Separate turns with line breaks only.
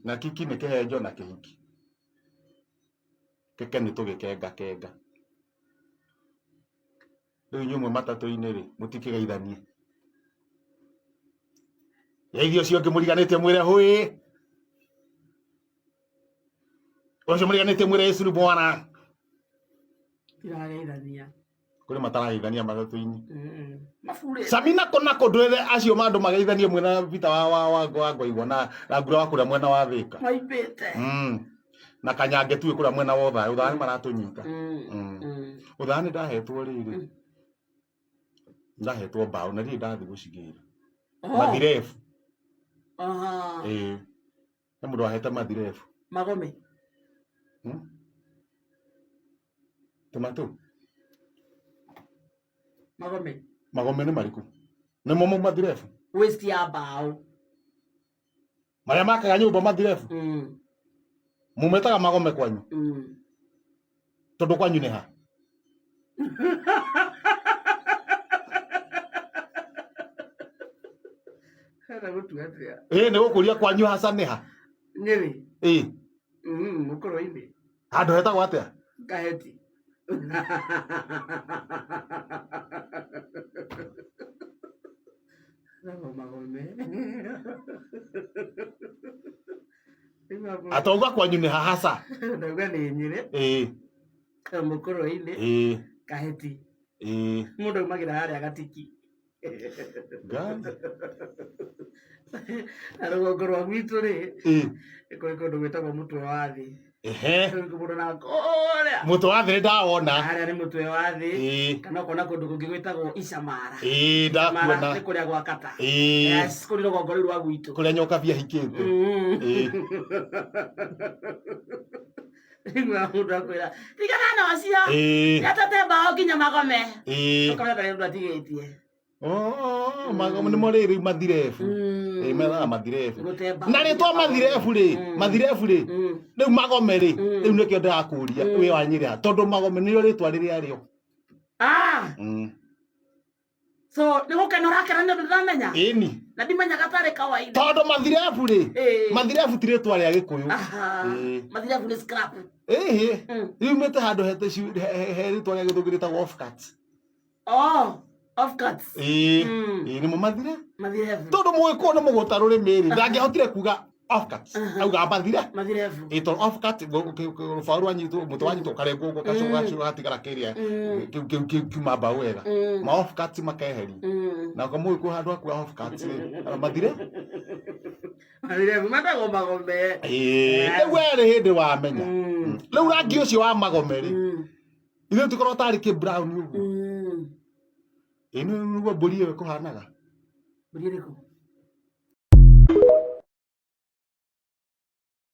Na kiki nĩ kĩhenjo na kĩhiki. Keke nĩ tũgĩkenga kenga. Rĩu inyuĩ mwĩ matatũ-inĩ rĩ, mũtikĩgeithanie. Geithia ũcio ũngĩ mũriganĩtie mwĩre hũĩ. Ũcio mũriganĩtie mwĩre Yesu ni Bwana.
Tirageithania.
Kũrĩ matarageithania matatũ-inĩ.
Mabure.
Samina kũna kũndũ ethe acio ma andũ mageithanie mwena Peter wa wa wa wa Ngoigwa na na Ngura wa kũrĩa mwena wa Thĩka.
Maimbĩte.
Na Kanyange tuĩ kũrĩa mwena wa Othaya, Othaya nĩ maratũnyita. Othaya nĩ ndahetwo rĩrĩ. Ndahetwo mbaũ na ndirĩ ndathiĩ gũcigĩra.
Oh.
Mathirebu.
Aha.
Ĩĩ. He mũndũ wahete mathirebu.
Magome.
Tũmatũ.
Magome.
Magome nĩ marĩkũ? Nĩmo mau mathirebu?
Waste ya mbaũ.
Marĩa makaga nyũmba mathirebu? Mumetaga magome kwanyu? Tondũ kwanyu nĩ ha?
Hena gũtua atĩa?
Ĩĩ nĩ gũkũria kwanyu haca nĩ ha?
Nyĩrĩ.
Ĩĩ.
Mũkũrũ-inĩ.
Handũ hetagwo atĩa?
Kaheti. Namo magome.
Atauga kwanyu nĩ ha haca?
Ndauga nĩ Nyĩrĩ.
Ĩĩ.
Mũkũrũ-inĩ.
Ĩĩ.
Kaheti.
Ĩĩ.
Mũndũ aumagĩra harĩa Gatiki.
Ngai.
Na rũgongo rwa gwitũ rĩ,
Ĩĩ.
nĩ kũrĩ kũndũ gwĩtagwo mũtwe wa thĩ.
Ehe.
Rĩu mũndũ na kũrĩa.
Mũtwe wa thĩ nĩ ndawona.
Harĩa nĩ mũtwe wa thĩ.
Ĩĩ.
Kana ũkona kũndũ kũngĩ gwĩtagwo Icamara.
Ĩĩ
Icamara
ndakuona.
nĩ kũrĩa gwa kata.
Ĩĩ.
Yes, kũrĩ rũgongo rũu rwa gwitũ.
Kũrĩa nyoka bia hikĩte. Ĩĩ.
Rĩu mũndũ akwĩra tigana na ũcio.
Ĩĩ.
Nĩatete mbaũ nginya magome.
Ĩĩ.
Ũkona tarĩ ũndũ atigĩtie.
Oh, magome nĩmo rĩrĩ rĩu mathirebu. Ĩĩ methaga mathirebu.
Gũte mbaũ
Na rĩtwa mathirebu rĩ, mathirebu rĩ, rĩu magome rĩ, rĩu nĩkĩo ndĩrakũria wĩ wa Nyĩrĩ ha tondũ magome nĩrĩo rĩtwa rĩrĩa rĩo.
Ah! So nĩ gũkena ũrakena nĩ ũndũ ndĩramenya?
Ĩni.
Na ndimenyaga tarĩ kawaida.
Tondũ mathirebu rĩ,
Ĩĩ.
mathirebu ti rĩtwa rĩa Gĩkũyũ.
Aha.
Ĩĩ.
Mathirebu nĩ scrap.
Ĩhĩ. Riumĩte handũ hete he rĩtwa rĩa Gĩthũngũ rĩtagwo offcuts.
Oh, offcuts.
Ĩĩ. Ĩĩ nĩmo mathire.
Mathirebu.
Tondũ mũgĩkũyũ nĩ mũgũta rũrĩmĩ rĩ, ndangĩahotire kuga offcuts. Auga mathire.
Mathirebu.
Ĩĩ tondũ offcut rũbaũ rwanyitwo mũtĩ wanyitwo ũkarengwo ũguo ũgacoka ũgatigara kĩrĩa kĩu kĩu kĩu kiuma mbaũ wega. Ma offcuts makeherio. Na ko mũgĩkũyũ handũ ha kuga offcuts rĩ, mathire.
Mathirebu metagwo magome.
Ĩĩ, rĩu we rĩ hĩndĩ wamenya. Rĩu rangi ũcio wa magome rĩ, ithuĩ tũkorwo tarĩ kĩ brown ũguo. Ĩĩ nĩ nĩguo mbũri ĩyo ĩkũhanaga.
Mbũri ĩrĩkũ?